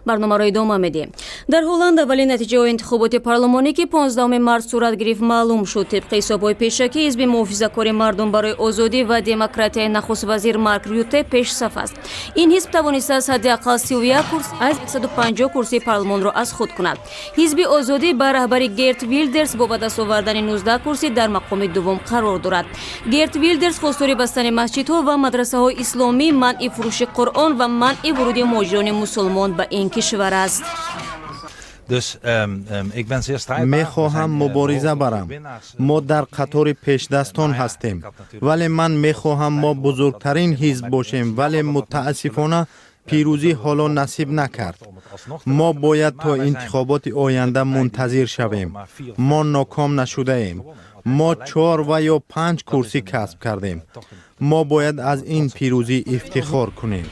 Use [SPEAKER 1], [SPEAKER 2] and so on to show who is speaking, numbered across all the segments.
[SPEAKER 1] Барномаро идома медиҳем. Дар Ҳолланд аввалин натиҷаҳои интихоботи парлумонӣ, ки 15 март сурат гирифт, маълум шуд. Тибқи ҳисобҳои пешакӣ, ҳизби муҳофизакори «Мардум барои озодӣ ва демократияи» нахуствазир Марк Рюте пешсаф аст. Ин ҳизб тавонистааст ҳадди ақал 31 курс аз 150 курсии парлумонро аз худ кунад. Ҳизби «Озодӣ» ба раҳбари Герт Вилдерс бо ба даст овардани 19 курсӣ дар мақоми дуввум қарор дорад. Герт Вилдерс хостори бастани масҷидҳо ва мадрасаҳои исломӣ, манъи фурӯши Қуръон ва манъи вуруди муҳоҷирони мусулмон ба ин кишвар аст.
[SPEAKER 2] Мехоҳам мубориза барам. Мо дар қатори пешдастон ҳастем, вале ман мехоҳам мо бузургтарин ҳизб бошем, вале мутаассифона пирӯзӣ ҳоло насиб накард. Мо бояд то интихоботи оянда мунтазир шавем. Мо ноком нашудаем. Мо чор ва ё панҷ курсӣ касб кардем. Мо бояд аз ин пирӯзӣ ифтихор кунем.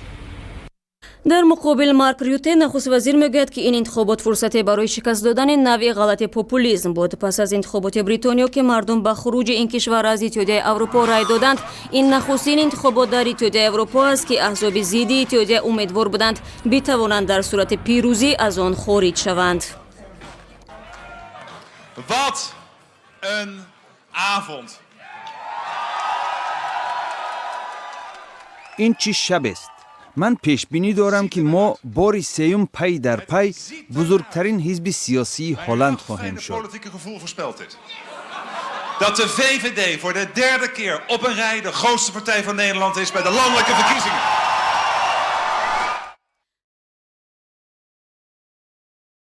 [SPEAKER 1] Дар муқобил, Марк Рюте, нахуствазир, мегӯяд, ки ин интихобот фурсате барои шикаст додани навъи ғалати популизм буд. Пас аз интихоботи Бритониё, ки мардум ба хуруҷи ин кишвар аз Иттиҳодияи Аврупо рай доданд, ин нахустин интихобот дар Иттиҳодияи Аврупо аст, ки аҳзоби зидди иттиҳодия умедвор буданд битавонанд дар сурати пирӯзӣ аз он хориҷ шаванд.
[SPEAKER 3] Wat een avond!
[SPEAKER 4] Ин чӣ шабест! Ман пешбинӣ дорам, ки мо бори сеюм пай дар пай бузургтарин ҳизби сиёсии Ҳолланд хоҳем шуд.
[SPEAKER 3] Dat de VVD voor de derde keer op een rij de grootste partij van Nederland is bij de landelijke verkiezingen.